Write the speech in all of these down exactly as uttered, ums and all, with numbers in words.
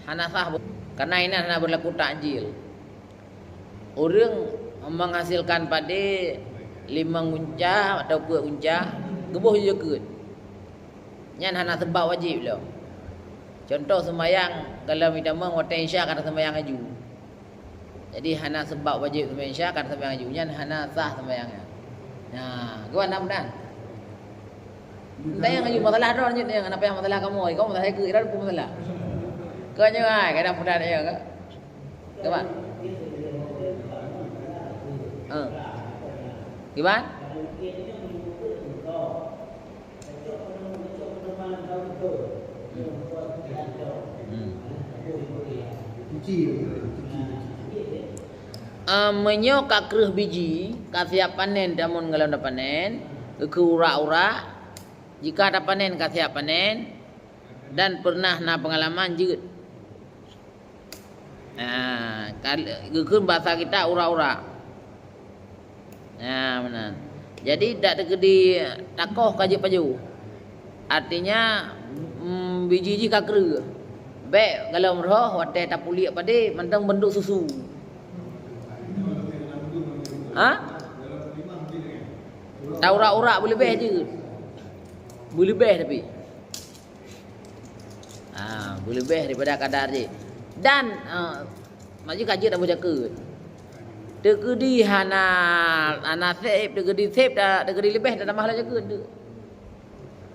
Hana sah, karena inan hana berlaku takjil. Ureuëng menghasilkan padé limong gunca atau peuet gunca, geuboh jeukeut. Nyan hana seubab wajéb lom. Contoh seumayang, kalau itamong watée isya ka seumayang laju. Jadi hana seubab wajéb seumayang isya ka seumayang laju. Nyan hana sah seumayang nyan. Nah, geuwan na meunan. Entah nyang laju masalah droe nyoe nyang hana payah masalah kamoe. Kamoe masalah ikeu, iran pun masalah. Kau nyoe ai, kadang peugah ya ke? Kiban? Eh. Kiban? Hmm. Ah, meunyoe ka kreueh biji, ka siap panen, tamon golom tapanen, geukheun urak-urak, jika tapanen ka siap panen, dan pernah na pengalaman jeuet. Ah, kal-, geukheun bahasa kita urak-urak. Nah, meunan. Jadi, dak teukeudi takoh ka jeuet pajoh. Artinya, mm, biji jih ka kreueh. Bék golom rhoh watée tapuliek padé mantong beuntuk susu. Ha? Taurak-urak beuleubeh jeuet. Beuleubeh tapi. Ha, beuleubeh daripada kadar jih. Dan, ha, mak jih ka jeuet taboh jakeuet. Teukeudi hana, hana sép, teukeudi sép, ta-, teukeudi leubeh tatamah lom jakeuet tu.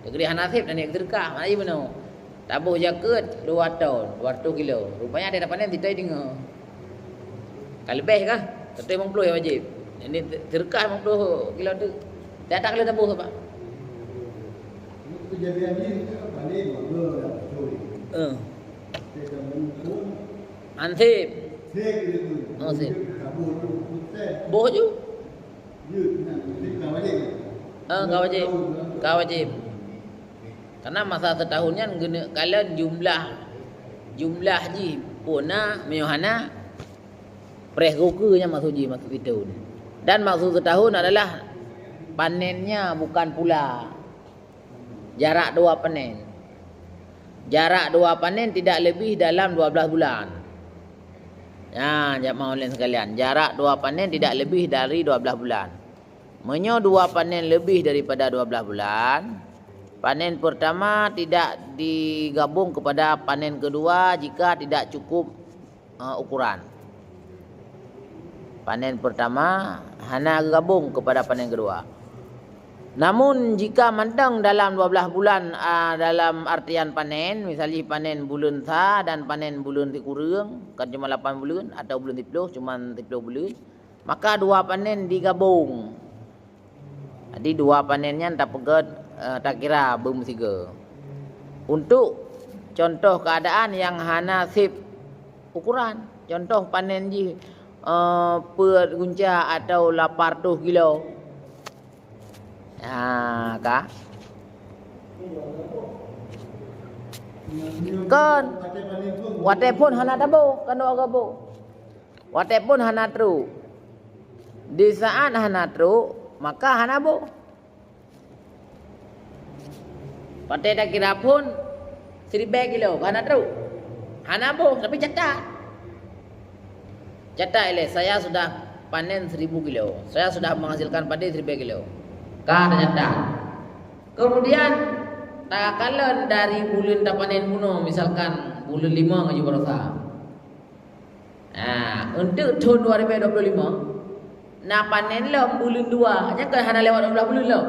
Teukeudi hana sép, taniet seudeukah, makna jih bunoe. Taboh jakeuet dua ton, dua ratus kilo. Rupanya ada tapanen sitai deungoe. Ka leubeh kah? Seratus lima puluh nyang wajéb. Jadi seudeukah lima puluh kilo tu. Datang lé taboh, Pak. Eh. Ansip. Oh, sip. Boh ju. Ah, ka wajéb. Ka wajéb. Karena masa setahun nyan geuneuk kalon jumlah, jumlah jih puna meunyoe hana preh geukeue nyan maksud jih, maksud sithon. Dan maksud setahun adalah panennya bukan pula. Jarak dua panen. Jarak dua panen tidak lebih dalam dua belas bulan. Nah, jamaah online sekalian, jarak dua panen tidak lebih dari dua belas bulan. Meunyoe dua panen lebih daripada dua belas bulan, panen pertama tidak digabung kepada panen kedua jika tidak cukup, eh, ukuran. Panen pertama hana gabung kepada panen kedua. Namun, jika mantong dalam dua belas bulan, ah, dalam artian panen, misalnya panen buleuen sa dan panen buleuen sikureueng, kan cuma lapan buleuen, atau buleuen siplôh, cuma siplôh buleuen, maka dua panen digabung. Jadi, dua panen nyan tapeugét, eh, takira beumeusigoe. Untuk contoh keadaan nyang hana sép ukuran, contoh panen jih, eh, peuet gunca atau lapan ratus kilo. Ha, ka. Kon, watée phon hana taboh, kon gabung. Watée phon hana trok. Di saat hana trok, maka hana boh. Watée takira phon siribée kilo, hana trok. Hana boh, tapi catat. Catat ilée, "Saya sudah panen seribu kilo. Saya sudah menghasilkan padi siribée kilo." Ka teucatat. Kemudian, takalon dari buleuen tapanen bunoe, misalkan buleuen limong aju baroesa. Nah, untuk thon dua ribée dua puluh lima, na panen lom buleuen dua, nyan kan hana lewat dua belas buleuen lom.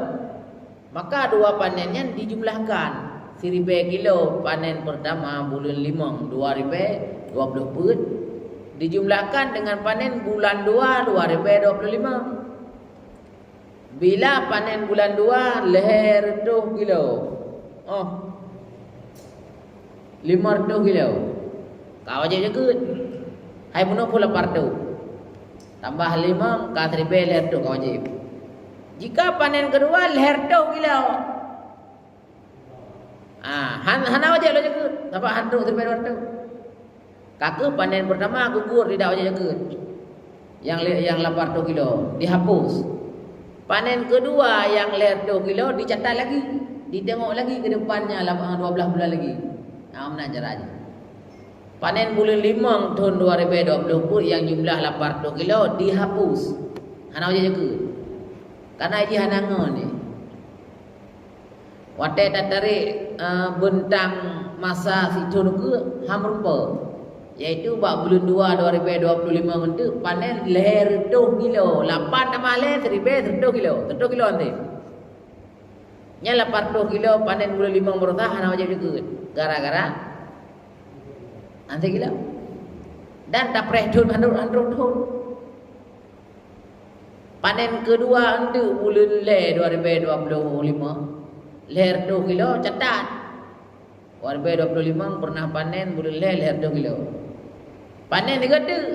Maka dua panen nyan dijumlahkan. Siribée kilo panen pertama buleuen limong dua ribée dua puluh peuet, dijumlahkan dengan panen bulan dua dua ribée dua puluh lima. Bila panen bulan dua, lhée reutôh kilo. Oh. Lima reutôh kilo. Ka wajéb jakeuet. Hai bunoe pun lapan reutôh. Tambah lima, ka siribée lhée reutôh ka wajéb. Jika panen keudua, lhée reutôh kilo. Ah, han-, hana wajéb lom jakeuet, sabab han trok siribée dua reutôh. Ka kheueh panen pertama gugur tidak wajéb jakeuet. Nyang le-, nyang lapan reutôh kilo dihapus. Panen keudua nyang lhée reutôh kilo dicatat lagi, ditengok lagi ke depannya lama dua belas bulan lagi. Nah, meunan cara jih. Panen buleuen limong thon dua ribèe dua ploh peuet nyang jumlah lapan reutôh kilo dihapus. Hana wajéb jakeuet. Karena jih hana ngon jih. Watèe tatarek, eh, beuntang masa sithon ukeue, han meurumpok. Yaitu bak buleuen dua dua ribèe dua ploh limong eunteuk panen lhèe reutôh kilo. Lapan tamah lhèe, siribèe sireutoh kilo. Sireutoh kilo han sép. Nyan lapan reutôh kilo panen buleuen limong baroesa hana wajéb jakeuet. Gara-gara han sép kilo. Dan tapreh thon han trôk, han trôk thon. Panen keudua eunteuk buleuen lhèe dua ribèe dua ploh limong, lhèe reutôh kilo, catat. Dua ribèe dua ploh limong pernah panen buleuen lhèe, lhèe reutôh kilo. Panen sigoe teuk.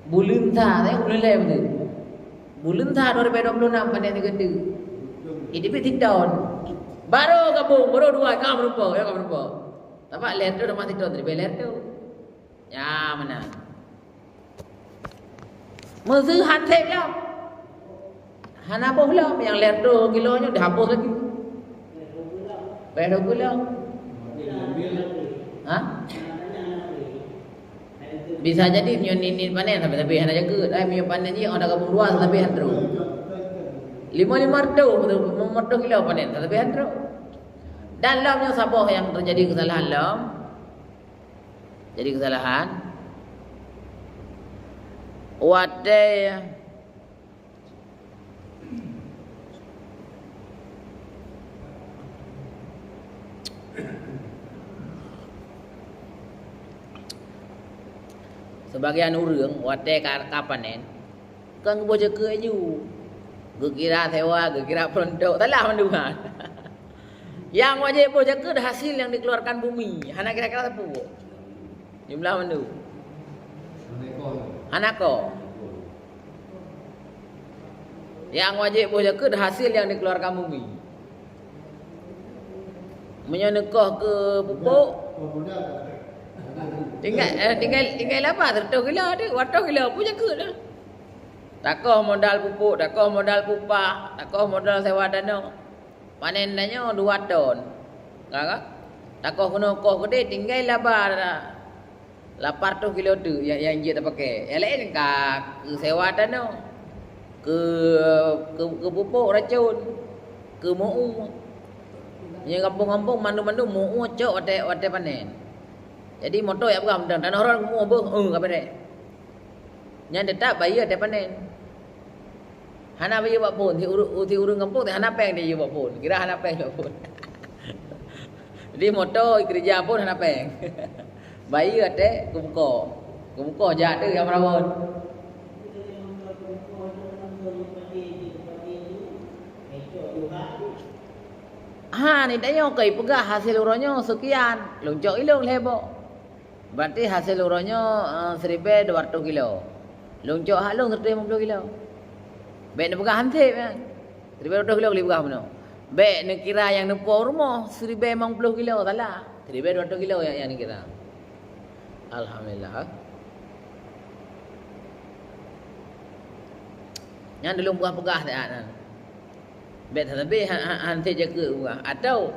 Buleuen sa, eh, buleuen lhèe beutôi. Buleuen sa dua ribèe dua ploh nam panen sigoe teuk. Itu pih sithon. Baru gabong, baru dua, ka meurumpok, ya, ka meurumpok. Sabab lhèe reutôh tamah sithon, siribèe lhèe reutôh. Nyan meunan. Meuseu han sép lom. Hana boh lom, nyang lhèe reutôh kilo nyoe dihapus lagi. Payah dua ploh lom. Ha? Bisa jadi meunyoe niet-niet panen, tapi, tapi hana jakeuet. Ai, meunyoe panen jih, oh, dah gabong dua, tapi han trôk. Lima, lima reutôh, lima reutôh kilo panen, tapi han trôk. Dan lom nyoe saboh nyang teujadi keusalahan lom. Jadi keusalahan. Watèe sebagian ureueng watèe ka, ka panen, Kon geuboh jakeuet aju. Geukira sewa, geukira peuruntok, salah mandum nyan. Nyang wajéb boh jakeuet hasil nyang dikeluarkan bumi, hana kira-kira sapeue. Jumlah mandum. Hana ko. Nyang wajéb boh jakeuet hasil nyang dikeluarkan bumi. Meunyoe neukoh keu pupuk, tinggai, eh, tinggai, tinggai laba, sireutoh kilo tu, dua reutoh kilo pun jakeuet dah. Takoh modal pupuk, takoh modal pupah, takoh modal sewa tanoh. Panen tanyoe dua ton. Ka, ka? Takoh keunoe koh keudeh, tinggai laba dah. Lapan reutoh kilo teuk nyang, nyang jeuet tapakai. Nyang laén ka keu sewa tanoh, keu, keu, keu pupuk racon, keu meu-ue. Nyang gampông-gampông mandum-mandum meu-ue cok watèe, watèe panen. Jadi moto jak peugah mantong, tanoh rot meu-ue beuh, eh, ka beureh. Nyan teutap bayeue watèe panen. Hana bayeue bak phon, si ureueng, si ureueng gampông hana péng bayeue bak phon. Kira hana péng bak phon. Jadi moto keureuja phon hana péng. Bayeue watèe keumeukoh. Keumeukoh jak teuh nyang meurawon. Ha, ni tanyoe keu peugah hasil uroe nyoe seukian, lôn cok ilôn lhèe boh. Berarti hasil uroe nyoe, eh, siribèe dua reutoh kilo. Lôn cok hak lôn siribèe limong ploh kilo. Bèk neupeugah han sép nyan. Siribèe dua reutoh kilo ka lheueh peugah bunoe. Bèk neukira nyang neupo u rumoh siribèe limong ploh kilo, salah. Siribèe dua reutoh kilo nyang, nyang neukira. Alhamdulillah. Nyan lôn peugah-peugah siat nyan. Bèk sabe han, han, han sép jakeuet geupeugah. Atawa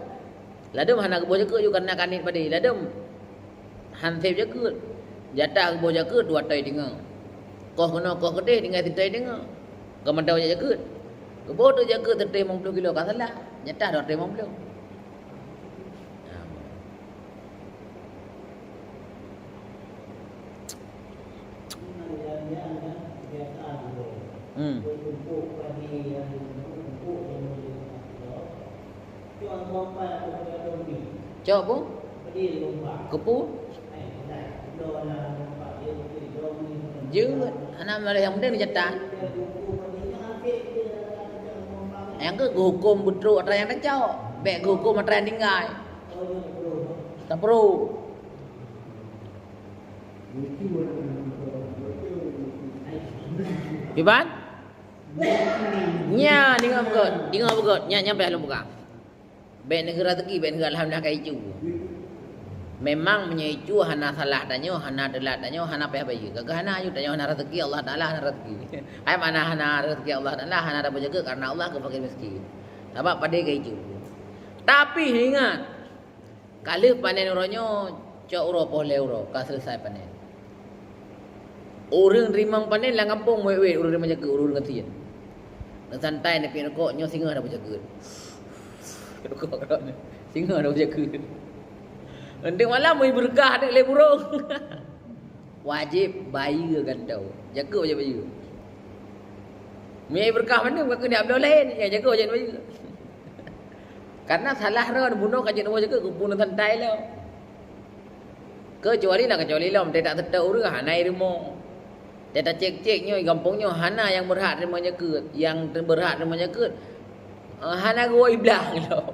ladôm hana geuboh jakeuet ju kareuna ka niet padé. Ladôm han sép jakeuet. Jatah geuboh jakeuet dua toi teungoh. Koh keunoe koh keudeh tinggai sitoi teungoh. Kon mantong jak jakeuet. Geuboh teuk jakeuet siribèe limong ploh kilo ka salah. Jatah dua reutoh limong ploh. Hmm. Cok bu? Kepu? Jeuet. Hana masalah, nyang penting neucatat. Nyang keu geuhuköm beutrok atra nyang tacok. Bèk geuhuköm atra nyang tinggai. Tapeurôh. Iban? Nya, deungö beugöt, deungö beugöt. Nya, nya payah lôn peugah. Bèk neugeuh raseuki, bèk neugeuh alhamdulillah ka icu. Memang meunyoe icu hana salah tanyoe, hana teulat tanyoe, hana payah bayeue. Ka geuh hana icu tanyoe hana raseuki, Allah Taala hana raseuki. Hai mana hana raseuki Allah Taala, hana taboh jakeuet karena Allah keu fakir miskin. Sabab padé ka icu. Tapi ingat, ka lheueh panen uroe nyoe, Cok uroe poh lhèe uroe ka seuleusai panen. Ureueng teurimong panen lam gampông wét-wét, ureueng teurimong jakeuet, ureueng gasien. Neusantai, neupiep rukok, nyoe singoh hana beujakeuet. Rukok keudroe nyoe, singoh hana beujakeuet. Eunteuk malam meubeureukah teuk lé burông. Wajéb bayeue gantoe. Jakeuet wajéb bayeue. Meunyo beureukat mandum ka keuneuk bloe laén, nyang jakeuet wajéb bayeue. Karena salah droe bunoe ka jeuet rumoh jakeuet, keupeue neusantai lom. Keucuali na keucuali lom, teutak seutôt ureueng hana i rumoh. Teutak cék-cék nyoe, gampông nyoe hana nyang beurhak teurimong jakeuet, nyang beurhak teurimong jakeuet, eh, hana geuwoe i blang lom.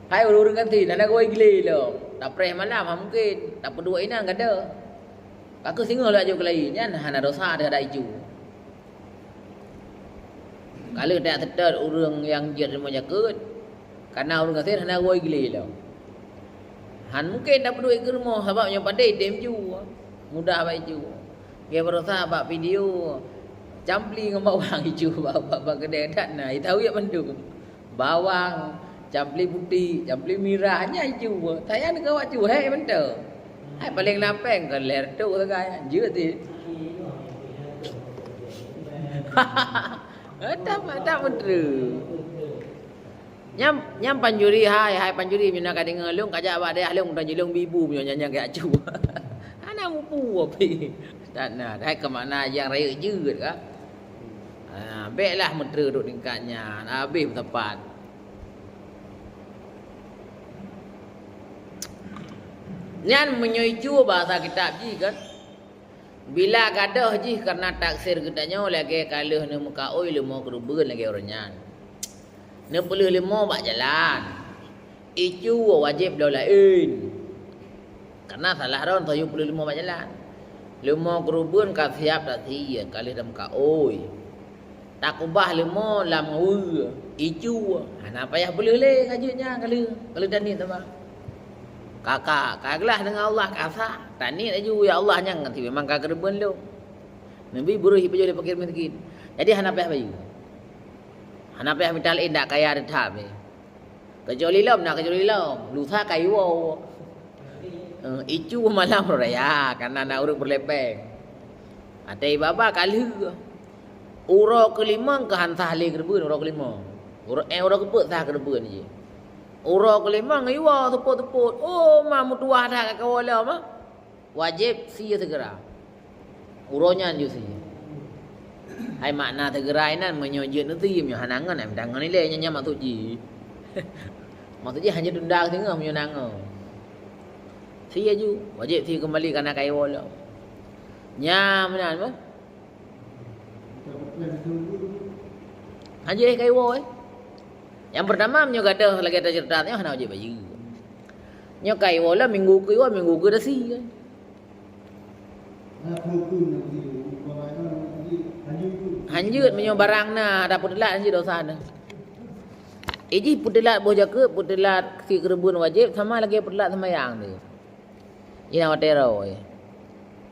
Hai ureueng-ureueng gasien, hana geuwoe glé lom. Tapreh malam, ha mungken. Tapeuduek inan gadôh. Ka keuh singoh laju keulayi, nyan hana dosa teuhadap icu. Ka lheueh that seutôt ureueng nyang jeuet rumoh jakeuet, kana ureueng gasien hana geuwoe glé lom. Han mungken tapeuduek keu rumoh, sabab nyoe padé item ju. Mudah bak icu. Geubarosa bak video, campli ngon bawang icu bak, bak, bak keudè that na, itawét mandum. Bawang, campli putéh, campli mirah, nyan icu. Sayang keu awak cu, hék mantong. Hai paléng lapéng kon lhèe reutôh sagai, jeuet cit. That, that meutreuk. Nyang, nyang pancuri hai, hai pancuri meunyoe ka deungoe lôn ka jak bak dayah lôn, meutajulông bi bu meunyoe nyan nyang kajak cu. Hana mupu pih. That na, hai keu makna nyang rayeuk jeuet ka. Ha, bèklah meutreuk duek tingkat nyan, habéh meusapat. Nyan meunyoe icu bahasa kitab jih kan. Bila gadôh jih karena taksir geutanyoe lagèe ka lheueh neumeukaôi leumo keureubeuen lagèe uroe nyan. Neupeulheueh leumo bak jalan. Icu wajéb bloe laén. Karena salah droe tayue peulheueh leumo bak jalan. Leumo keureubeuen ka siap tasie, ka lheueh tameukaôi. Takubah leumo lam ngeue, icu, hana payah peulheueh lé ka jeuet nyan ka lheueh, ka lheueh taniet teuma. Ka, ka, ka glah deungon Allah ka sah, taniet laju, "Ya Allah, nyan ngon si memang ka keureubeuen lôn." Neubi beureuh ipajoh lé fakir miskin. Jadi hana payah bayeue. Hana payah mita laén, dak kaya teutab lé. Keucuali lom, na keucuali lom. Lusa ka iwoe. Eh, icu malam raya, karena na ureueng peureulèe pèng. Até baba ka lheueh. Uroe keulimong ka han sah lé keureubeuen, uroe keulimong. Uroe, eh, uroe keupeuet sah keureubeuen jih. Uroe keulimong iwoe seupôt-seupôt. Oh, ma meutuwah that ka kawoe lom, ah. Wajéb sie seugera. Uroe nyan jeuet sie. Hai makna seugera inan, meunyoe jeuet neusie, meunyoe hana ngon, ai mita ngon ilèe, nyan, nyan maksud jih. Maksud jih hana tunda singoh meunyoe na ngon. Sie ju, wajéb sie keumbali kana ka iwoe lom. Nyan meunan meuh. Hana jeuet ka iwoe, eh. Nyang peurtama, meunyoe gadôh lagèe taceurita nyoe hana wajéb bayeue. Nyoe ka iwoe lom, minggu keu iwoe, minggu keu tasie. Han jeuet meunyoe barang na, ada peuteulat han jeuet dosa na. Ijih peuteulat boh jakeuet, peuteulat sie keureubeuen wajéb, sama lagèe peuteulat seumayang teuh. Jih na watèe roe.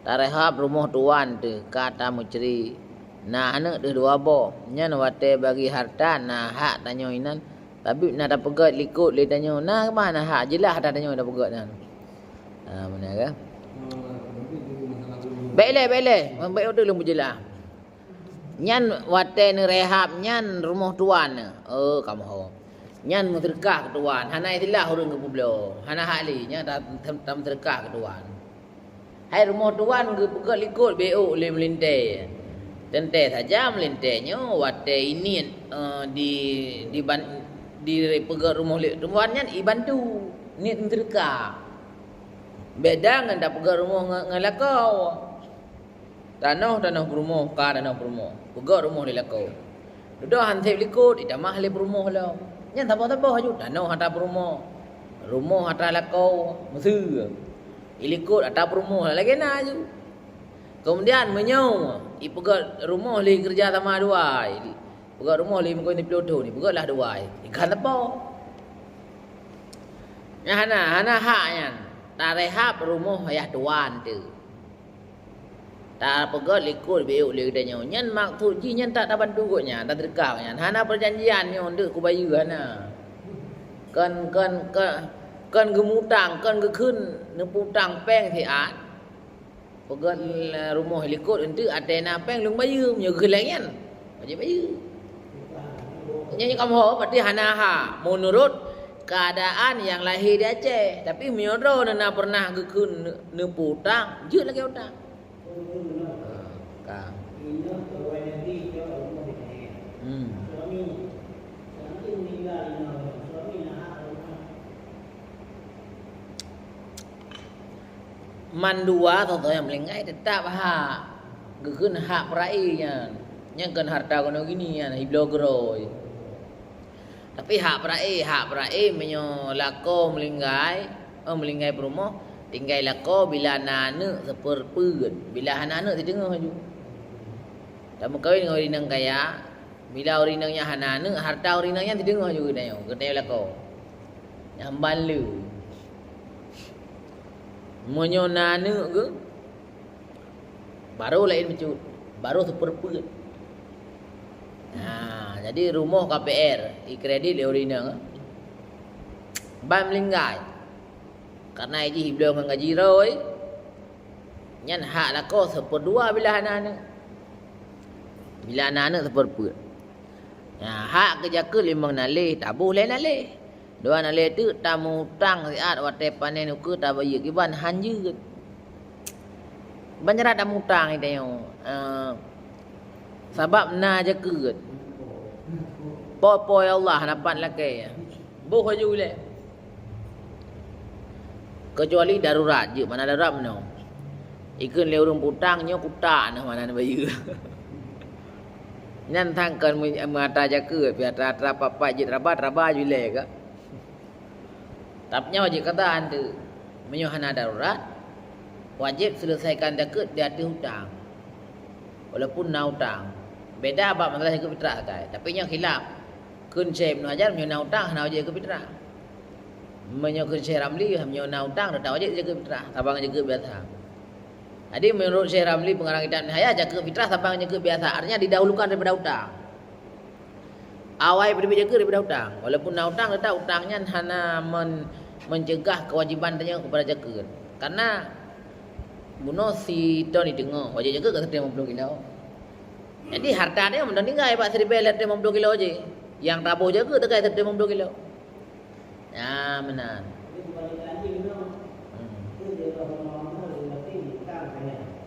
Tareuhab rumoh tuwan teuh ka tameucre. Na aneuk deuh dua boh. Nyan watèe bagi harta na hak tanyoe inan. Tapi na tapeugèt likot lé tanyoe. Na keumah na hak, jeulaih hak tanyoe tapeugèt nyan. Ha, meunan ka? Bèk ilèe, bèk ilèe. Bèk ilèe lôn peujeulaih. Nyan watèe neurehab nyan rumoh tuwan. Oh, kamoe ho. Nyan meuseudeukah keu tuwan, hana istilah ureueng geupeubloe, hana hak lé, nyan ta-, ta-, tameuseudeukah keu tuwan. Hai rumoh tuwan geupeugèt likot beuôk lé meulintèe. Teuntèe saja meulintèe nyoe watèe iniet, eh, di, di ban-, di peugèt rumoh lé tuwan nyan ibantu, niet meuseudeukah. Beda ngon tapeugèt rumoh ngon, ngon lakoe. Tanoh, tanoh peurumoh, ka tanoh peurumoh. Peugèt rumoh lé lakoe. Dudoe han sép likot, itamah lé peurumoh lom. Nyan saboh-saboh aju, tanoh atra peurumoh. Rumoh atra lakoe, meuseue. Ilikot atra peurumoh, lagèe na aju. Keumudian meunyoe ipeugèt rumoh lé keureuja sama dua, ipeugèt rumoh lé meukeue siplôh thôn, ipeugèt lah dua, ikan teupô. Nyan hana, hana hak nyan. Tarehab rumoh ayah tuwan teuh. Tapeugèt likot beuôk lé geutanyoe. Nyan maksud jih nyan tak tabantu gobnyan, taseudeukah gobnyan. Hana peujanjian nyoe deuek kubayeue, hana. Kon, kon, kon, Kon geumutang, kon geukheun neuputang péng siat. Peugöt rumoh likot eunteuk, até na péng lôn bayeue, meunyoe geukheun lagèe nyan, wajéb bayeue. Nyan kamoe ho, berarti hana hak meunurot keuadaan nyang lahé di Aceh. Tapi meunyoe droeneuh na pernah geukheun neuputang, jeuet lagèe utang. Ka. Hmm. Mandua, contoh nyang meulinggai, teutap hak. Geukheun hak peurae nyan. Nyan kon harta keunoe gini nyan, hibloe keudroe. Tapi hak peurae, hak peurae meunyoe lakoe meulinggai, oh, meulinggai peurumoh, tinggai lakoe bila na aneuk seupeureupeue, bila hana aneuk siteungoh aju. Tameukawen ngon ureueng inong kaya, bila ureueng inong nyan hana aneuk, harta ureueng inong nyan siteungoh aju geutanyoe, geutanyoe lakoe. Nyan ban le. Meunyoe na aneuk geuh, barô laén bacut, barô seupeureupeue. Nah, jadi rumoh K P R, ikredit lé ureueng inong, ban meulinggai. Karena ijih ibloe ngon gaji droe, nyan hak lakoe seupeurdua bila hana aneuk. Bila hana aneuk seupeureupeue. Nah, hak keu jakeuet limong naleh, taboh lhèe naleh. Dua naleh teuk tamutang siat watèe panen ukeue tabayeue kiban han jeuet. Ban cara tamutang geutanyoe, eh, sabab na jakeuet. Po-po ya Allah, na pat lakèe. Boh aju lé. Keucuali darurat jeuet, mana darurat meunoe. Ikheun lé ureueng putang nyoe kutak nah mana neubayeue. Nyan thang kon meu-, meuata jakeuet, pih atra-atra pat-pat jeuet raba, raba ju lé ka. Tapi nyoe wajéb qada teuk. Meunyoe hana darurat, wajéb seuleusaikan jakeuet di ateueh utang. Walaupun na utang. Beda bak masalah jakeuet fitrah sagai. Tapi nyoe khilaf. Kheun Syekh Ibnu Hajar, meunyoe na utang hana wajéb jakeuet fitrah. Meunyoe kheun Syekh Ramli, meunyoe na utang teutap wajéb jakeuet fitrah, tabang jakeuet biasa. Jadi menurut Syekh Ramli pengarang kitab Nihayah, jakeuet fitrah tabang jakeuet biasa, artinya didahulukan daripada utang. Awai peuteubiet jakeuet daripada utang. Walaupun na utang, teutap utang nyan hana men-, mencegah kewajiban tanyoe kepada jakeuet. Karena bunoe si ton di teungoh, wajéb jakeuet ka siribèe limong ploh kilo. Jadi harta nyoe meunan tinggai bak siribèe limong ploh kilo jih. Nyang taboh jakeuet teukai siribèe limong ploh kilo. Nyan meunan. Hmm.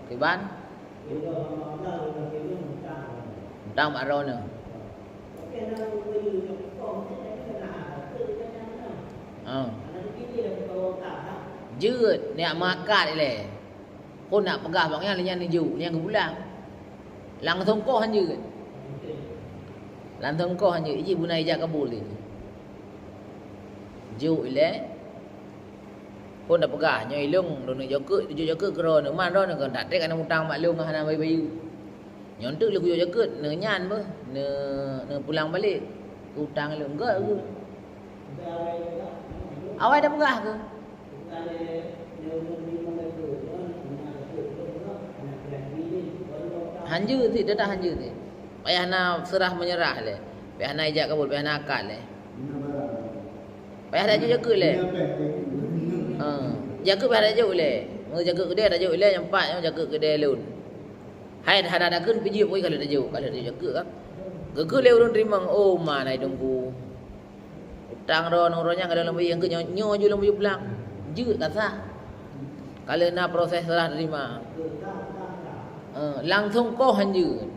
Kiban? Utang bak droeneuh. Ha. Jeuet, neujak meuakat ilèe. Phon neujak peugah bak nyan, lé nyan neujok, lé nyan geupulang. Langsông koh han jeuet. Langsông koh han jeuet, iji beuna ijab kabul lé. Jok ilèe. Phon tapeugah, nyoe ilông, droeneuh jok jakeuet, jok jakeuet keu droeneuh, man droeneuh kon, tak trép ka neumutang bak lôn hana bayeue-bayeue. Nyoe teuk lôn kujok jakeuet, neu nyan beuh, neu, neupulang balek keu utang lôn. Enggak, enggak. Awai tapeugah keuh. Han jeuet cit, teutap han jeuet cit. Payah na serah meunyeurah lé. Payah na ijab kabul, payah na akad lé. Payah tajok jakeuet lé. Ha, jakeuet payah tajok lé. Meunyoe jakeuet keudè tajok lé, nyang pat nyoe jakeuet keudè lôn. Hai hana takheun pih jeuet, pokoknya ka lheueh tajok, ka lheueh tajok jakeuet ka. Geukheun lé ureueng teurimong, oh ma na i teungku. Utang droeneuh, uroe nyan ka lôn bayeue keuh nyoe, nyoe ju lôn bayeue pulang. Jeuet ka sah. Ka lheueh na proses serah terima. Eh, langsông koh han jeuet.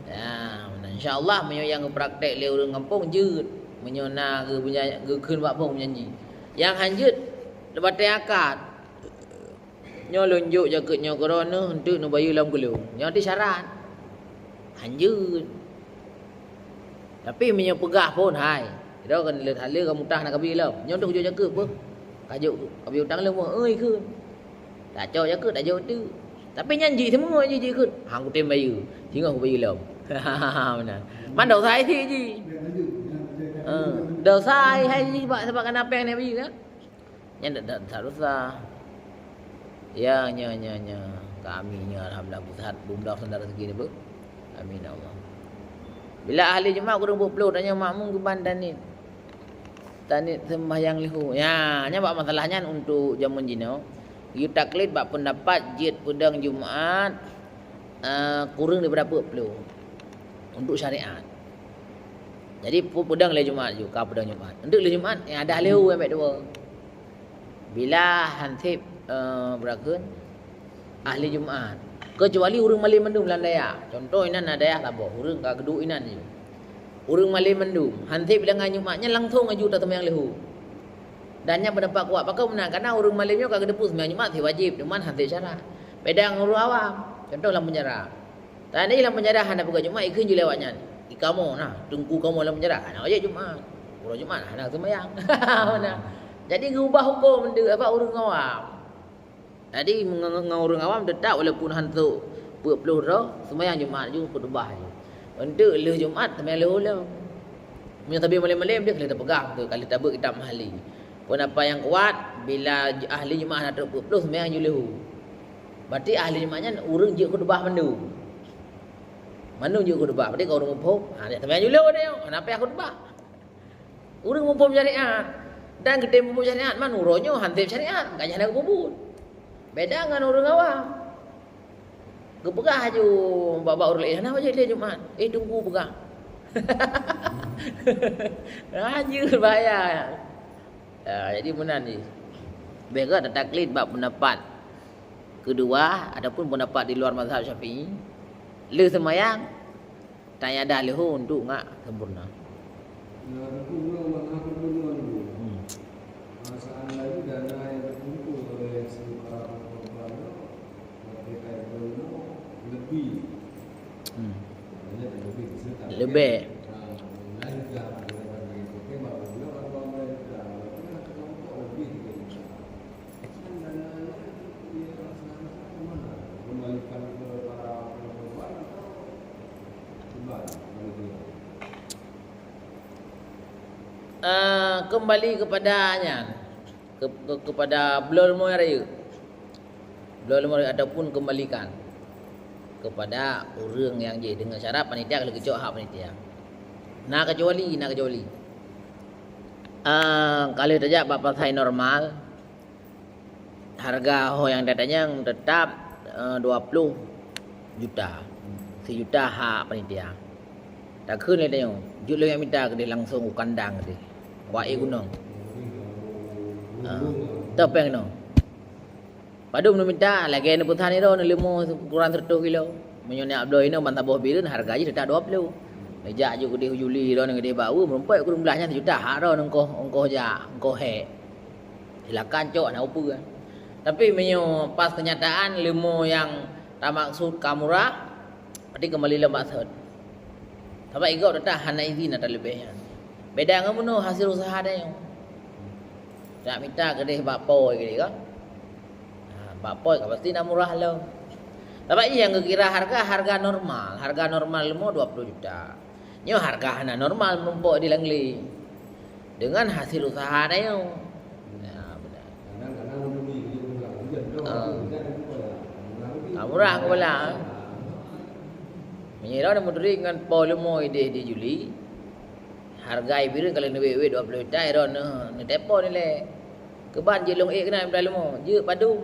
Ya, insya Allah meunyoe nyang geupraktek lé ureueng gampông jeuet. Meunyoe na geu-, geukheun bak phôn meunyanyi. Nyang han jeuet, leubeh teuakad. Nyoe lôn jok jakeuet nyoe keu droeneuh, eunteuk neubayeue lom keu lôn. Nyoe teuh syarat. Han jeuet. Tapi meunyoe peugah phôn, hai, droe kan leuet haleue ka mutah na kabi lom. Nyoe eunteuk kujok jakeuet beuh. Kajok kabi utang lôn beuh, oi kheun. Tacok jakeuet, tajok teuk. Tapi nyan jih seumeungoe jih jikheun, han kutem bayeue. Singoh kubayeue lom. Meunan. Man dosa hai jih. Eh, dosa hai jih bak sabab kana péng nyan bayeue kan. Nyan dak, dak, dak dosa. Ya, nya, nya, nya. Kami nya alhamdulillah pusat bumdok sendara segi ni, Bu. Amin ya Allah. Bila ahli jemaah kurang dua puluh tanya makmum ke bandanin. Taniet seumbahyang leuhô. Ya, nyan bak masalah nyan untuk jameun jinoe. Geuyue taklid bak peundapat jeuet peudong Jumat, eh, kureueng daripada peuet ploh. Untuk syariat. Jadi, pu-, peudong lé Jumat ju, ka peudong Jumat. Untuk lé Jumat, nyang ada leuhô nyang bèk dua. Bila hansép, eh, beurakheun ahli Jumat. Keucuali ureueng malém mandum lam dayah. Contoh inan na dayah saboh, ureueng ka geuduek inan ju. Ureueng malém mandum, hansép bila ngon Jumat nyan langsong aju taseumayang leuhô. Dan nyan peundapat kuat. Pakon meunan? Karena ureueng malém nyoe ka geuteupeue seumayang Jumat si wajéb, teuma hansép syarat. Beda ngon ureueng awam. Contoh lam penjara. Tadi lam penjara hana peugah Jumat, ikheun ju lé awaknyan. Ikamoe nah, teungku kamoe lam penjara, hana wajéb Jumat. Uroe Jumat hana seumayang. Nah. Jadi geubah huköm deuh apa ureueng awam. Jadi nge-, nge-, ngon ureueng awam teutap walaupun hantom peuet ploh droe, seumayang Jumat ju khutubah ju. Untuk lheueh Jumat seumayang lheueh ulôn. Meunyoe sabe malém-malém deuh ka lheueh tapeugah tu, ka lheueh tabeuet kitab Mahalli. Peundapat nyang kuat, bila ahli Jumat hana trok peuet ploh seumayang ju lheueh. Berarti ahli Jumat nyan ureueng jeuet khutubah mandum. Mandum jeuet khutubah, berarti ka ureueng muphom, ha, nyan seumayang ju lheueh nyoe, hana payah khutubah. Ureueng muphom syariat. Dan geutem muphom syariat man uroe nyoe hansép syariat, ka jih hana geupeubuet. Beda ngon ureueng awam. Geupeugah aju bak-bak ureueng laén, hana wajéb lé Jumat. Eh, teungku peugah. Laju bahaya. Ya, jadi meunan jih. Bèk gata taklid bak peundapat keudua ataupun peundapat di luar mazhab Syafi'i. Lheueh seumayang, taiadah leuhô untuk ngak sempurna. Nah, tentu ulang mazhab gubernur dulu. Hmm. Perasaan lagi dana yang terkumpul oleh sementara korban itu, merdeka itu lebih. Hmm. Banyak lebih, bisa tak? Lebih. Nah, lain dah, ada lagi. Oke, baru dia orang tua main dah. Berarti kan kelompok lebih dari kita. Eh, kembali kepada nyan, ke, ke, kepada bloe leumo nyang rayeuk. Bloe leumo rayeuk ataupun kembalikan kepada ureueng nyang jih dengan syarat panitia ka lheueh geucok hak panitia. Na kecuali, na kecuali. Eh, ka lheueh tajak bak pasai normal, harga ho nyang tatanyong teutap, eh, dua ploh juta. Sijuta hak panitia. Takheun lé tanyoe, jeuet lôn mita keudeh langsong u kandang keudeh. Wak ék gunong. Ah, topeng nyoe. Padub neumita, lagèe neupeusan droeneuh leumo kurang seratus kilo. Meunyoe neujak bloe inoe ban saboh bireuen, harga jih teutap dua ploh. Neujak ju keudeh u Juli droeneuh keudeh bak ureueng, meurumpok kureueng blah nyan sijuta hak droeneuh ongkoh, ongkoh jak, ongkoh hék. Silakan cok, hana peue. Tapi meunyoe pas keunyataan leumo nyang tamaksud ka murah, berarti keumbali lom bak sot. Sabab igob teutap hana izin ata leubeh nyan. Beda ngon bunoe hasil usaha tanyoe. Jak mita keudeh bak poi keudeh kan. Ha, bak poi ka pasti na murah lom. Sabab nyang geukira harga, harga normal. Harga normal leumo dua ploh juta. Nyoe harga hana normal meurumpok di Langleng. Dengan hasil usaha tanyoe. Nah, beuna. Ah. Ah, murah keubeula. Meunyoe droeneuh meuturi ngon po leumo ideh di Juli, harga ibireuen ka lheueh neuwét-wét dua ploh juta, droeneuh neuteupon ilèe. Keuban jeuet lôn ék keunan mita leumo, jeuet padum.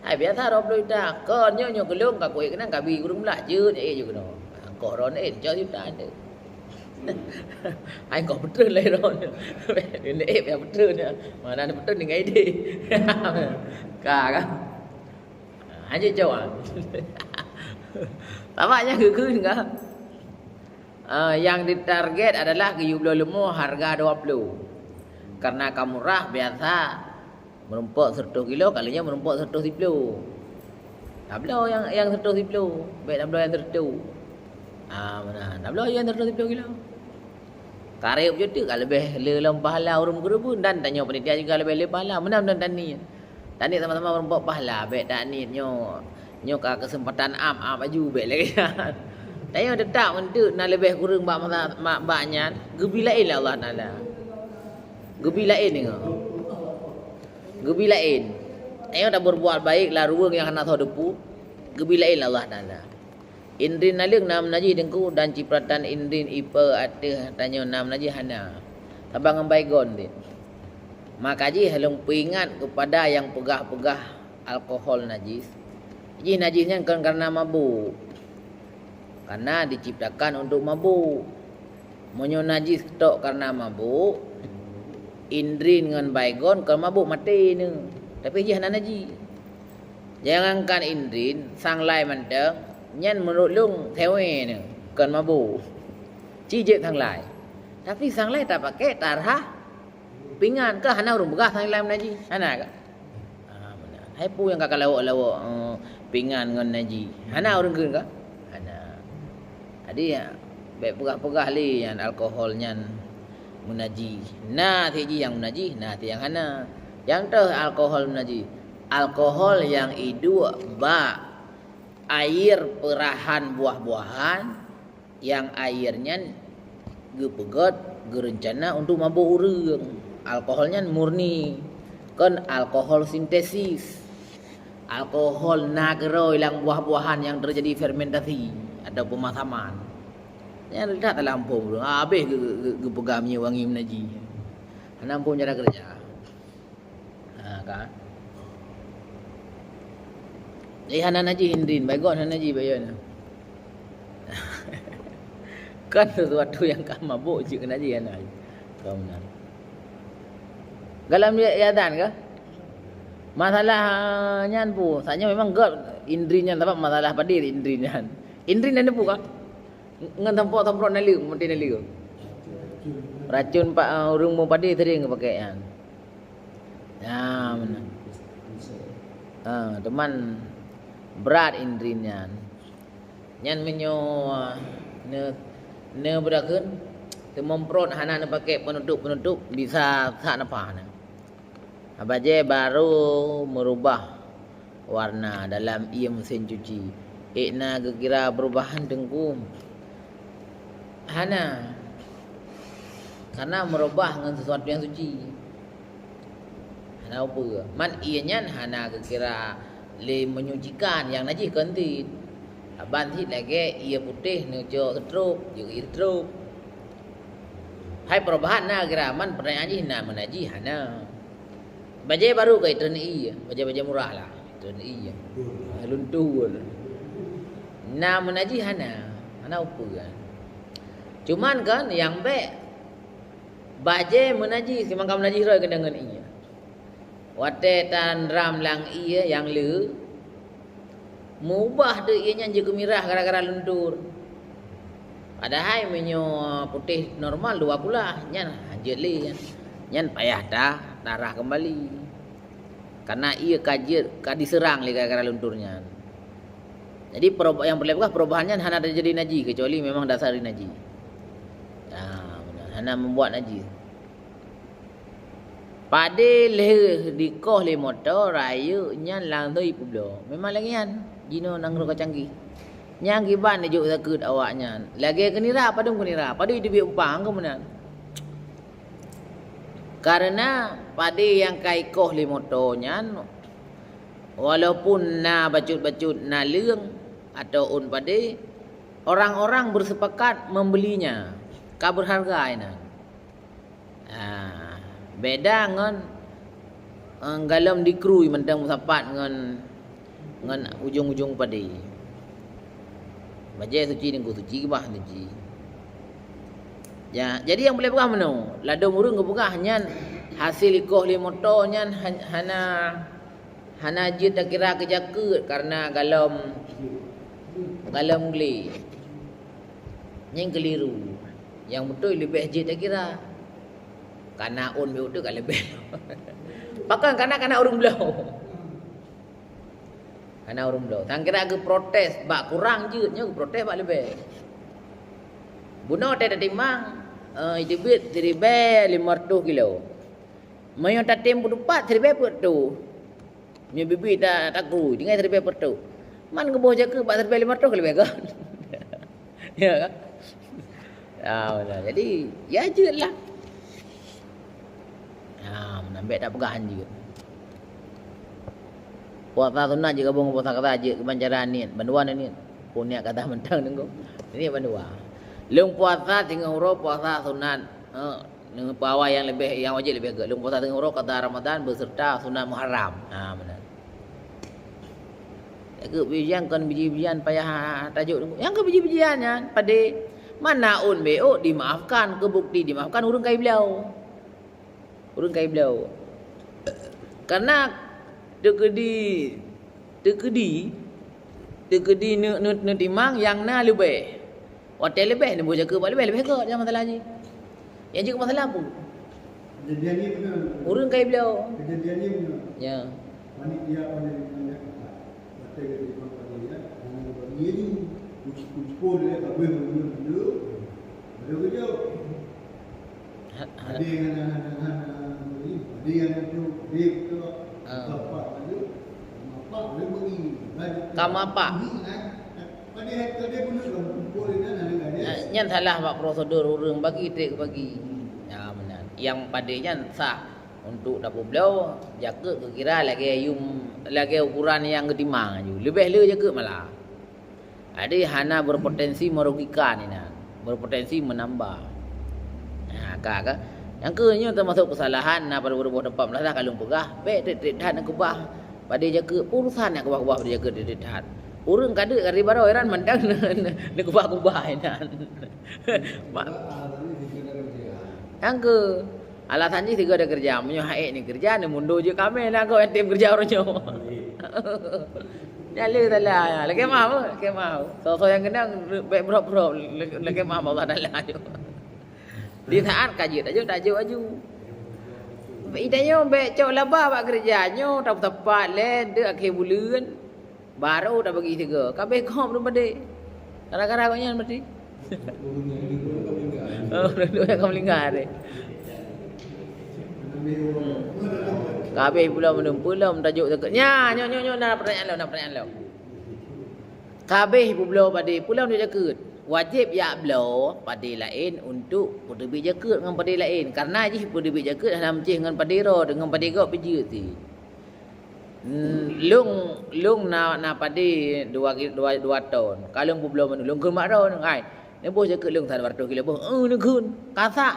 Hai biasa dua ploh juta. Kon nyoe, nyoe keu lôn ka kuék keunan, ka bi kureueng blah, jeuet ék ju keunoe. Ongkoh droeneuh, eh, cok sijuta teuh. Hai ongkoh peutreun lé droeneuh. Neuk ék payah peutreun nyan. Mana ada peutreun tinggai ideh. Ka, ka. Hana cok, ah. Sabab nyang geukheun ka. Ah, nyang ditarget adalah geuyue bloe leumo harga dua ploh. Karena ka murah biasa. Meurumpok seratus kilo, kali nyan meurumpok seratus siploh. Tabloe nyang, nyang seratus siploh, bèk tabloe nyang seratus. Ah, meunan. Tabloe nyang seratus siploh kilo. Kareb jih teuk ka leubeh le lom pahala ureueng meukeureubeuen dan tanyoe panitia juga leubeh le pahala. Meunan, meunan taniet. Taniet sama-sama meurumpok pahala, bèk taniet nyoe. Nyoe ka keuseumpatan am, am aju bèk lagèe nyan. Tanyoe teutap meunteuek na leubeh kureueng bak masa, bak, bak nyan, geubi laén lé Allah Taala. Geubi laén deungoe. Geubi laén. Tanyoe tabeurbuat baik lam ruweueng nyang hana soe teupeu, geubi laén lé Allah Taala. Indri naleueng na meunajih teungku dan cipratan indri ipe ateueh tanyoe na meunajih hana. Saban ngon Baygon deh. Maka jih lôn peuingat keupada nyang peugah-peugah alkohol najis. Jih najis nyan kon kareuna mabök. Kareuna diciptakan untuk mabök. Meunyoe najis tok kareuna mabök, Indrin ngon Baygon kon mabök maté nyoe. Tapi jih hana najis. Jangankan Indrin, sang lai mantong, nyan meunurot lôn sewée nyoe, kon mabök. Ci jeuet sang lai. Tapi sang lai tapakai tarhah pingan, ka hana ureuëng peugah sang lai najis. Hana ka? Ah, meunan. Hai peue nyang ka kalawok-lawok, eh, pingan ngon najis? Hana ureuëng kheun ka? Hana. Jadi, ya, bék peugah-peugah lé nyan alkohol nyan meunajis. Na sit jih nyang meunajis, na sit nyang hana. Nyang toh alkohol meunajis. Alkohol nyang iduek bak air peurahan buah-buahan, nyang air nyan geupeugét, geurencana untuk mabök ureuëng. Alkohol nyan murni, kon alkohol sintesis. Alkohol na keudroe lam buah-buahan nyang teujadi fermentasi atau peumasaman. Nyan that lam phon ureuëng, habéh geu-, geu-, geupeugah minyeuk wangi meunajis. Hana phon cara keureuja. Ha, ka. Jadi hana najis Indrin, Baygon hana najis, Baygon. Kan sesuatu nyang ka mabök cit keu najis hana. Ka meunan. Dalam ya-, yadan ka? Masalah, ah, nyan pun, saatnya memang göt Indrin nyan, sabab masalah padé Indrin nyan. Indrin nyan pun ka? Ngon semprot-semprot naleueng, meuti naleueng. Racun pa-, ureuëng mupadé sering geupakè nyan. Nah, meunan. Ha, teuma brat Indrin nyan. Nyan meunyoe ne, neubeurakheun, teumomprot hana neupakè peunutup-peunutup, bisa sak neupah na. Bajée barô meurubah warna dalam ié meusén cuci. Ék na geukira peurubahan teungku? Hana. Karena meurubah ngon sesuatu nyang suci. Hana upeue. Man ié nyan hana geukira lé menyucikan, nyang najih kon cit. Saban cit lagée ié putéh neucok seutrop, jeuet ié seutrop. Hai perubahan na geukira, man peureunyan jih na meunajih hana. Bajée barô ka itreun ié, bajée-bajée murah lah. Itreun ié. Luntur. Na meunajih hana, hana upeue kan. Cuman kan nyang bék bajée meunajih, simangka meunajih rhoi keuneuk ngon ié. Watée tanram lam ié nyang le, meubah teuk ié nyan jeuet keu mirah gara-gara luntur. Padahai meunyoe putéh normal dua kulah, nyan hanjeuet lé nyan. Nyan payah ta-, tarhah keumbali. Karena ié ka jeuet, ka diseurang lé gara-gara luntur nyan. Jadi, peruba-, nyang peureulée peugah, perubahan nyan hana teujadi najih, kecuali memang dasar dari najih. Ha, meunan. Hana meubuet najih. Padé lheueh dikoh lé moto, rayeuk nyan langsong jipeubloe. Memang lagée nyan, jinoe nanggroe ka canggih. Nyan kiban neujok sakét awaknyan. Lagée keu nira, padum keu nira, padum jiteubiet upang keu meunan. Karena padé nyang ka ikoh lé moto nyan, walaupun na bacut-bacut naleueng atau ôn padé, orang-orang bersepakat membelinya, ka berharga inan. Ah, beda ngon, eh, galom dikrui mantong meusapat ngon, ngon ujong-ujong padé. Bajée suci ningku suci, keubah suci. Ya, jadi nyang boleh peugah meunoe, ladom ureuëng geupeugah nyan hasil ikoh lé moto nyan han-, hana Hana jeuet takira keu jakeuet karena galom, galom glé. Nyan keuliru. Nyang beutôi leubeh jeuet takira. Kana ôn beutôi ka leubeh. Pakon kana, kana ureuëng bloe. Kana ureuëng bloe. Sang kira geuprotes bak kurang jeuet, nyoe geuprotes bak leubeh. Bunoe teuh tatimang, eh, jiteubiet siribée limong reutôh kilo. Meunyoe tatem peutupat siribée peuet reutôh. Nyoe bibi ta-, takrui, tinggai siribée peuet reutôh. Man geuboh jakeuet bak siribée limong reutôh ka leubeh kon. Ya kan? Ah, betul. Jadi, ya jeuet lah. Ah, meunan bék tapeugah han jeuet. Puasa sunat jeuet gabong puasa qadha jeuet, kiban cara niet, bandua niet. Pun niet qadha mantong nunggu. Niet bandua. Lôn puasa singoh uroe puasa sunat. Eh, Neupeuawai nyang leubeh, nyang wajéb leubeh gét. Lôn puasa singoh uroe, qada Ramadan beserta sunat Muharram. Ha, meunan. Takheun biji-bijian kon biji-bijian payah tajok. Nyang keu biji-bijian nyan, padé. Mana ôn bék dimaafkan, keu bukti dimaafkan ureuëng ka ibloe. Ureuëng ka ibloe. Karena teukeudi, teukeudi, teukeudi neu-, neu-, neutimang nyang na leubeh. Watée leubeh, neuboh jakeuet bak leubeh, leubeh gét, nyang masalah jih. Nyang jeuet masalah peue? Kejadian ni benar. Ureuëng ka ibloe. Kejadian ni benar. Ya. Panitia pada di Panitia Kota. Kata dia di Panitia, jangan bagi ni. Uji-uji pun dia tak boleh menurut dia. Ada kerja. Ha, ha. Ada yang, ada yang, ada yang, ada yang itu, dia itu, Ah. Bapak tu, bapak boleh bagi. Ka mapak. Ini kan, pada, pada pun dia kumpul dia kan, ada kan dia. Nyan salah bak prosedur ureuëng bagi, trik bagi. Ya, meunan. Nyang padé nyan sah untuk tapeubloe, jakeuet geukira lagée yum, lagée ukuran nyang geutimang aju. Leubeh le jakeuet malah. Jadi hana berpotensi merugikan inan, berpotensi menambah. Ha, ka, ka. Nyang keu nyoe termasuk kesalahan, na pada beureuboh teumpat meulasah ka lôn peugah, bék treb-treb that neukeubah padé jakeuet, peue urusan nyang keubah-keubah padé jakeuet treb-treb that. Ureuëng ka deuk ari baroe iran mantong neukeubah-keubah inan. Mak. Nyang keu Alasan jih sigoe ada keureuja. Meunyoe hak ék ni keureuja, ni mundur je kami na goe tem keureuja uroe nyoe. Nyan le salah. Lakée meu'ah, lakée meu'ah. Soe-soe nyang keunong bék brok-brok. Lakée meu'ah bak Allah Taala. Di saat ka jeuet, tajok, tajok aju. Itanyoe bék cok laba bak keureuja nyoe, tapeutapat lé deuk akhé buleuen. Baru tabagi sigoe, kabeh gob tu padé. Gara-gara gobnyan berarti. Oh, duduk nyang ka meulingga deh. Kabeh pulo meuneueng, peulom tajok teuka. Nya, nyoe, nyoe, nyoe, na pertanyaan lom, na pertanyaan lom. Kabeh peubloe padé, peulom tajok jakeuet. Wajéb jak bloe padé laén untuk peuteubiet jakeuet ngon padé laén. Karena jih peuteubiet jakeuet hana meucéh ngon padé droe, ngon padé gob pih jeuet cit. Hmm, lôn, lôn na, na padé dua ki-, dua, dua ton. Ka lôn peubloe mandum, lôn kheun bak droeneuh, "Hai, neuboh jakeuet lôn saboh reutôh kilo boh." "Eh, neukheun." Ka sah.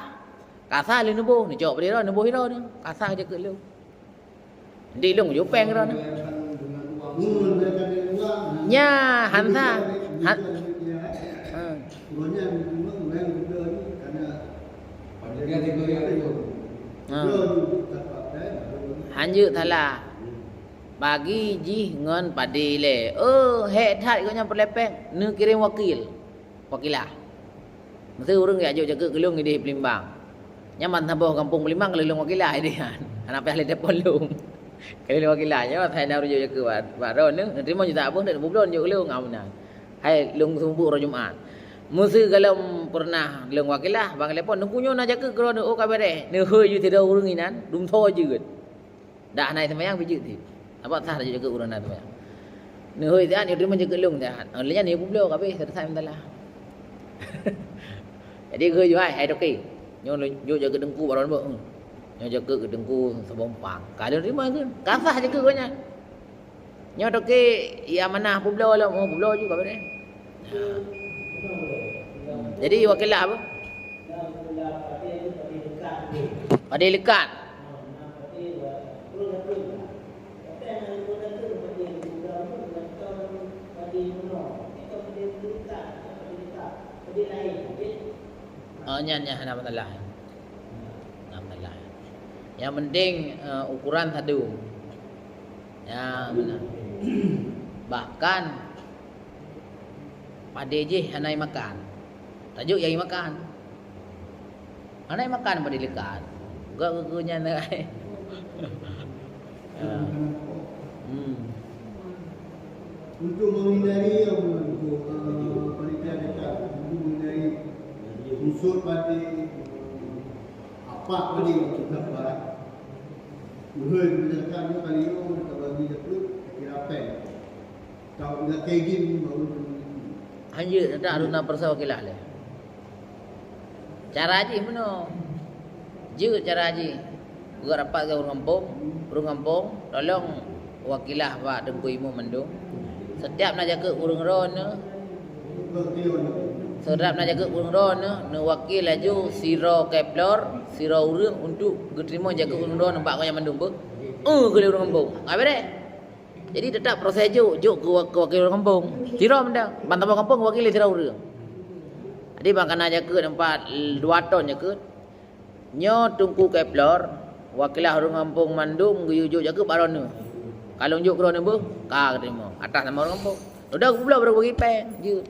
Ka sah lheueh neuboh, neucok padé droeneuh, neuboh droeneuh. Ka sah jakeuet lôn. Di lôn jupeng droeneuh. Nya, han sah. Han, ha. Hanjeuet salah. Bagi jih ngon padé lé. Oh, hék that gobnyan peulepeng. Neukirém wakil. Wakilah. Meusé ureuëng jak jok jakeuet keu lôn idéh Peulimbang. Nyan ban saboh gampông Peulimbang keu lôn wakilah idéh nyan. Hana payah lé telepon lôn. Keu lôn wakilah nyoe, asai na ureuëng jok jakeuet bak, bak droeneuh, neuteurimong juta boh, neupubloe jok keu lôn, ah, meunan. Hai, lôn seumeubeuet uroe Jumat. Meusé gohlom peureunah lôn wakilah, ban telepon, "Teungku nyoe na jakeuet keu droeneuh, oh ka beureh." Neuhôi jeuet sidroe ureuëng inan, dum tho jeuet. Dak hana seumayang pih jeuet cit. Sabab sah laju jakeuet ureuëng hana seumayang. Neuhôi siat, neuteurimong jakeuet lôn siat. Oh, lheueh nyan neupubloe kabeh, selesai masalah. Jadi geuhôi jih, "Hai, hai toke. Nyoe lôn jok jakeuet teungku bak droeneuh." Hmm. Nyoe jakeuet keu teungku saboh umpang. Ka lôn teurimong kheun. Ka sah jakeuet gobnyan. Nyoe toke, iya manah publoe lom, oh, publoe ju ka beureh. Jadi wakilah apa? Padé leukat. Oh, nyan, nyan hana masalah. Hana masalah. Yang penting, eh, ukuran sadu. Ya, meunan. Bahkan padé jih hana jimakan. Tajok nyang jimakan. Hana jimakan padé leukat. Gak geuh nyan ai. Ya. Hmm. Untuk menghindari, untuk, eh, panitia dekat, untuk menghindari unsur padé, apa padé waktu dapat, Uhai kebanyakan nyoe kali nyoe tabagi jakeuet, takira péng. Tau lakée jih baru teumeuliku. Hanjeuet, tak harus na peurasa wakilah lé. Cara jih meunoe. Jeuet cara jih. Peugah rapat ngon ureuëng gampông, ureuëng gampông, tolong wakilah bak teungku imum mandum. Setiap na jakeuet ureuëng droeneuh, Seurap na jakeuet ureuëng droe neu, neuwakil laju sidroe Kepler, sidroe ureuëng untuk geuteurimong jakeuet ureuëng droe neu bak gobnyan mandum beuh. Eh, keu lé ureuëng gampông. Ka beureh. Jadi, teutap proses jok, jok keu wa-, keu wakil ureuëng gampông. Sidroe mantong, ban saboh gampông wakil lé sidroe ureuëng. Jadi, ban ka na jakeuet empat, dua ton jakeuet. Nyoe Teungku Kepler, wakilah ureuëng gampông mandum geuyue jok jakeuet bak droeneuh. Ka lôn jok keu droeneuh beuh, ka geuteurimong. Atas nama ureuëng gampông. Udah geupubloe baru bagi péng, jeuet.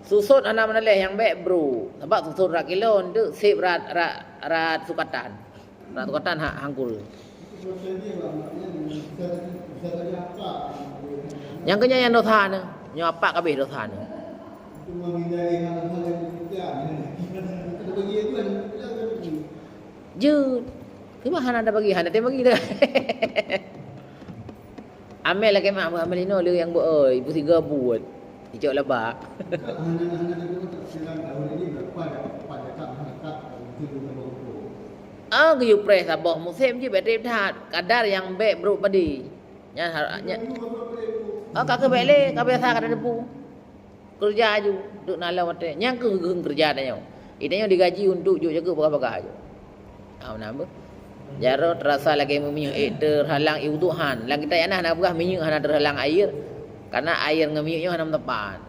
Susot hana meunaléh nyang bék brôk. Sabab susot rot kilo, eunteuk sép rot, rot, rot sukatan. Rot sukatan hak hangkur. Nyang keunyan nyang dosa neu, nyoe apak kabeh dosa neu. Jeuet. Kiban hana tabagi, hana tabagi dah. Amel lakée mak, amel inoe le nyang beu, oi, ibu siga buet. Icok laba. Ah, geuyue preh saboh musém jih bék treb that. Kadar nyang bék brôk padé. Nyan har-, nyan. Ah, ka keuh bék lé, ka biasa ka tateupeue. Keureuja aju, deuek na lom watée. Nyang keuh geuh keureuja tanyoe. Di tanyoe digaji untuk jok jakeuet bagah-bagah aju. Ah, meunan beuh. Jaroe teurasa lagée meuminyéuk, ék teurhalang ié wudhu han. Lam kitab nyan hana peugah minyéuk hana teurhalang air, karena air ngon minyéuk nyoe hana meuteumpat.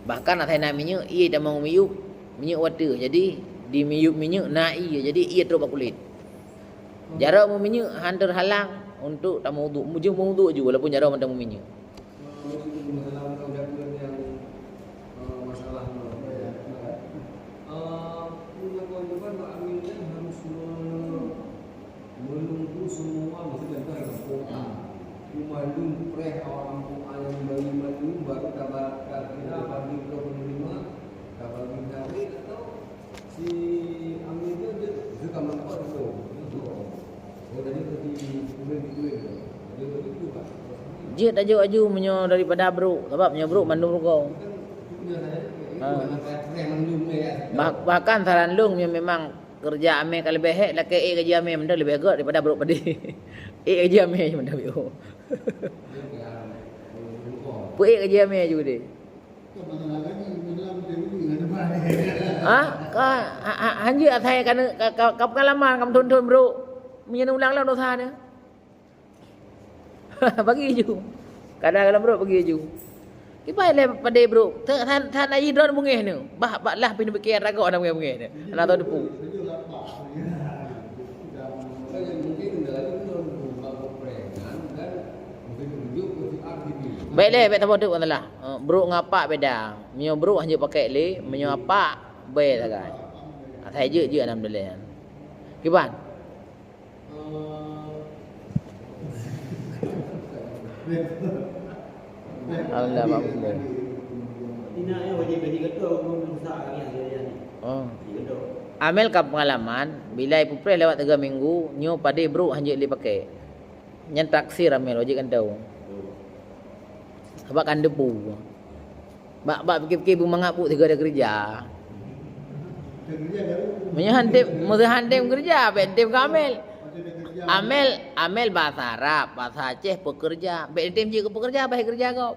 Bahkan asai na minyéuk, ié tamong miyueb, minyéuk watée. Jadi, di miyueb minyéuk na ié, jadi ié trok bak kulét. Jaroe meuminyéuk han teurhalang untuk tameuwudhu, meujeuet meuwudhu aju walaupun jaroe mantong meuminyéuk. Untuk masalah udah pun yang, eh, masalah, eh, ya, kan? Eh, punya kewajiban Mak Amin kan harus me-, menunggu semua, maksudnya kan, hmm, rumah lun preh awak kampung ayam bagi mandum baru tabar-, takira bagi ke penerima, tabagi kawin atau Si Amin tu dia suka melampau tu. Oh, jadi tu di kulit, di kulit tu. Dia begitu, Pak. Jeuet tajok aju meunyoe daripada brôk, sabab meunyoe brôk mandum rugoe. Kan tu punya saya, itu, ha, anak saya, saya mandum ni, ya. Bah-, bahkan saran lôn meunyoe memang keureuja amé ka leubeh hék, lakée ék gaji amé mantong leubeh göt daripada brôk padé. Ék gaji amé mantong. Dia biar, eh, rugoe. Peuék gaji amé aju deh. Ha? Ka, ha, ha, hanjeuet asai ka, ka, ka, ka peungalaman ka meuthon-thon brôk. Meunyoe neulang lom dosa neu. Bagi aju. Kadang lam brôk bagi aju. Kiban lé padé brôk. That, that, that na jih droe beungéh neu. Bah, bah lah pih neupiké ragoe na beungéh-beungéh neu. Hana teupeue. Baik lé, bék saboh teuk masalah. Eh, brôk ngon apak beda. Meunyoe brôk hanjeuet pakék lé, meunyoe apak bèe sagai. Asai jeuet-jeuet alhamdulillah. Kiban? Alhamdulillah, Pak Muslim. Oh. Amel ka peungalaman, bila ipeupreh lewat tiga minggu, nyoe padé brôk hanjeuet lé pakék. Nyan taksir amel wajéb kan tahu. Sabab kan debu. Bak, bak pikir-pikir beumangat buet sigoe keureuja. Meunyoe han tem, meunyoe han tem keureuja, bék tem keu amel. Amel, amel bahasa Arab, bahasa Aceh pekerja. Bék tem jih keu pekerja, bah keureuja gob.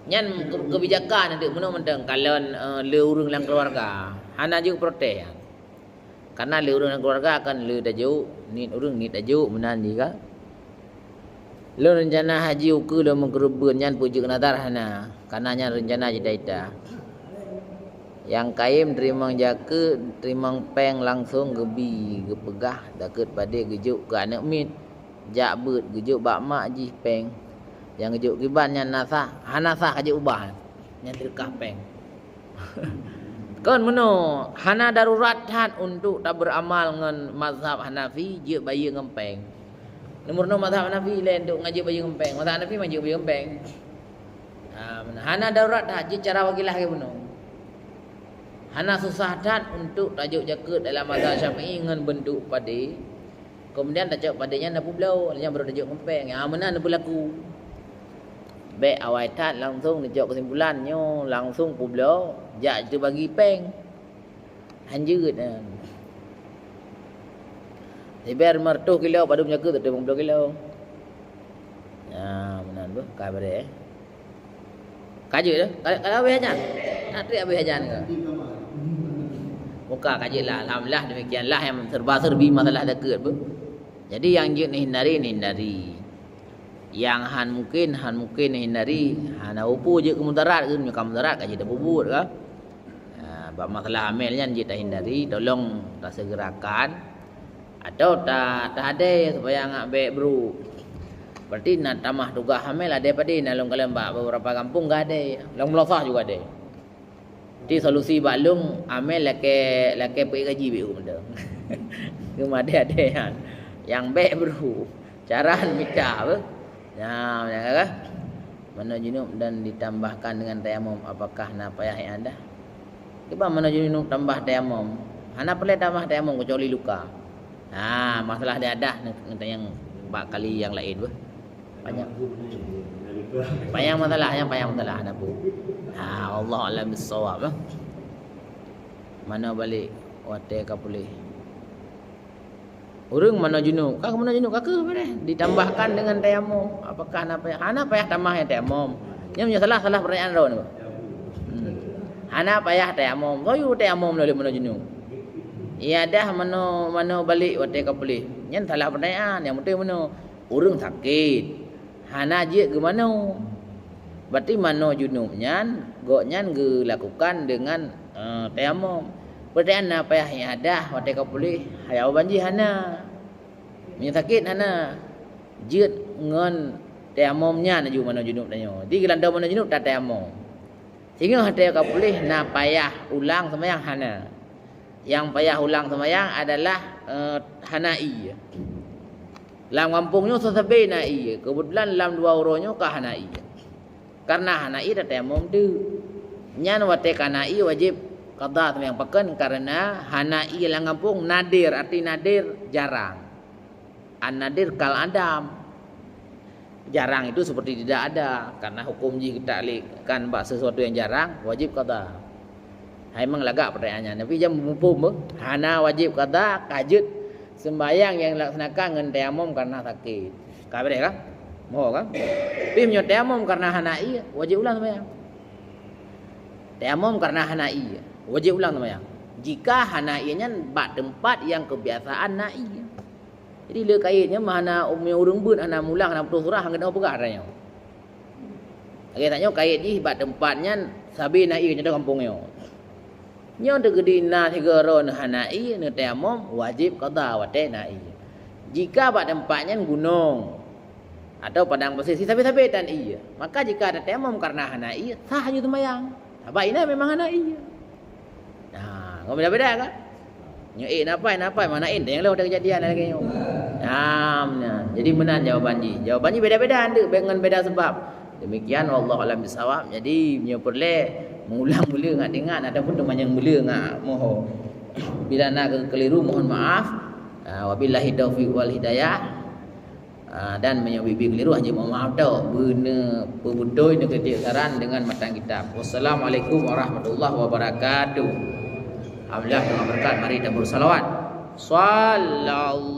Nyan ke-, kebijakan untuk meunoe mantong kalon, eh, le ureuëng lam keluarga. Hana jeuet protes. Karena le ureuëng lam keluarga kan le tajok, niet ureuëng niet tajok, meunan jih ka. Lôn reuncana haji ukeue lôn meukeureubeuen nyan peujeuet nadar hana, karena nyan reuncana cita-cita. Nyang kayém teurimong jakeuet, teurimong péng langsong geubi, geupeugah dakeuet padé geujok keu aneuëk miet. Jak beuet geujok bak mak jih péng. Nyang geujok kiban nyan na sah, hana sah ka jeuet ubah. Nyan seudeukah péng. Kon meunoe, hana darurat that untuk tabeuramal ngon mazhab Hanafi jeuet bayeue ngon péng. Nomor nol mazhab Hanafi lé untuk ngajeuet bayeue ngon péng. Mazhab Hanafi mah jeuet bayeue ngon péng. Ha, meunan. Hana darurat that jeuet cara wakilah lagée bunoe. Hana susah that untuk tajok jakeuet dalam mazhab Syafi'i ngon beuntuk padé. Keumudian tacok padé nyan na peubloe, nyan barô tajok ngon péng. Ha, meunan na beulaku. Bék awai that langsong neucok keusimpulan nyoe, langsong peubloe, jak teubagi péng. Hanjeuet, eh. Sibèe limong reutôh kilo, padum jakeuet teuteup limong ploh kilo. Nah, meunan beuh, ka beureh. Ka jeuet dah, ka, ka habéh ajan. Nak trép habéh ajan ke? Buka ka jeuet lah, alhamdulillah, demikianlah yang serba-serbi masalah zakeuet beuh. Jadi yang jeuet neuhindari, neuhindari. Nyang han mungkin, han mungken neuhindari, hana peue jeuet keu mudarat, keu nyoe ka mudarat ka jeuet tapeubuet ka. Ha, bak masalah amel nyan jeuet tahindari, tolong tasegerakan. Atau ta, ta-adèe supaya ngat bèk brôk. Berarti na tamah tugaih amel adèe padé, na lôn kalon bak beberapa gampông ka adèe. Lam Meulosah juga adèe. Ti solusi bak lôn, amel lakèe, lakèe peuék gaji bèk u meudong. Keu meudeh-deh nyan. Nyang bèk bro. Cara mita beuh. Nyan, nyan ka. Manoe junub dan ditambahkan dengan tayamum, apakah na payah i'adah? Kiban manoe junub tambah tayamum? Hana peureulèe tambah tayamum keucuali luka. Ha, masalah i'adah neu-, neutanyong bak kali nyang laén beuh. Panyang. Panyang masalah, nyang panyang masalah, hana peue. Ha, wallahu a'lam bissawab, eh. Manoe balek watèe ka puléh. Ureueng manoe junub, ka manoe junub ka keuh beureh, ditambahkan dengan tayamum. Apakah hana payah? Hana payah tamah nyang tayamum. Nyan meunyoe salah, salah peurtanyaan droeneuh. Hmm. Hana payah tayamum. Soe yue tayamum lé manoe junub? I'adah manoe, manoe balek watèe ka puléh. Nyan salah peurtanyaan. Nyang penting manoe ureueng sakét, hana jeuet geumanoe. Berarti manoe junub nyan, gobnyan geulakukan dengan, eh, tayamum. Peurtanyaan, na payah i'adah watèe ka puléh? Jawaban jih hana. Meunyoe sakét hana. Jeuet ngon tayamum nyan laju manoe junub tanyoe. Di geulantoe manoe junub tatayamum. Singoh watèe ka puléh na payah ulang seumayang? Hana. Nyang payah ulang seumayang adalah, eh, hana ie. Lam gampông nyoe sabe-sabe na ie. Keubeutulan lam dua uroe nyoe ka hana ie. Kareuna hana ie tatayamum teuk. Nyan watèe ka hana ie wajéb qadha seumayang. Pakon? Kareuna hana ie lam gampông nadir, arti nadir jarang. An-nadir kal adam. Jarang itu seperti tidak ada, karena hukum jih geutaklikkan bak sesuatu yang jarang, wajib qada. Hai memang lagak pertanyaan nyan, tapi jangan muphom beuh. Hana wajib qada, ka jeuet sembahyang yang dilaksanakan ngon tayamum karena sakit. Ka beureh kan? Moho kan? Tapi meunyoe tayamum karena hana ie, wajib ulang sembahyang. Tayamum karena hana ie, wajib ulang sembahyang. Jika hana ie nyan bak teumpat yang kebiasaan na ie. Jadi le kayèe nyan mah hana, meunyoe ureueng beuet hana mulang, hana putôh surah, hana geutanyoe peugah atra nyoe. Lagèe tanyoe kayèe jih bak teumpat nyan sabe na ie, contoh gampông nyoe. Nyoe teukeudi na sigoe droe hana ie, neutayamum, wajéb qada watèe na ie. Jika bak teumpat nyan gunong atau padang pasé, si sabe-sabe tan ie, maka jika tatayamum karena hana ie, sah laju seumayang. Sabab inan memang hana ie. Nah, ngon beda-beda kan? Nyoe ék napai, napai, mana ék nyang lheueh ada kejadian lagèe nyoe. Nah, meunan. Jadi meunan jawaban jih. Jawaban jih beda-beda, ndeuk, ngon beda sebab. Demikian, wallahu a'lam bishawab. Jadi, nyoe peureulèe meulang beuleu ngat ingat ataupun teumanyong beuleu ngat moho. Bila na kekeliru, mohon maaf. Ah, wabillahi taufiq wal hidayah. Ah, dan meunyoe bibi keliru, hana jeuet mohon maaf tok. Beuna peubeutôi, neukritik saran dengan matan kitab. Wassalamualaikum warahmatullahi wabarakatuh. Alhamdulillah, dengan berkat, mari kita bersalawat. Sallallahu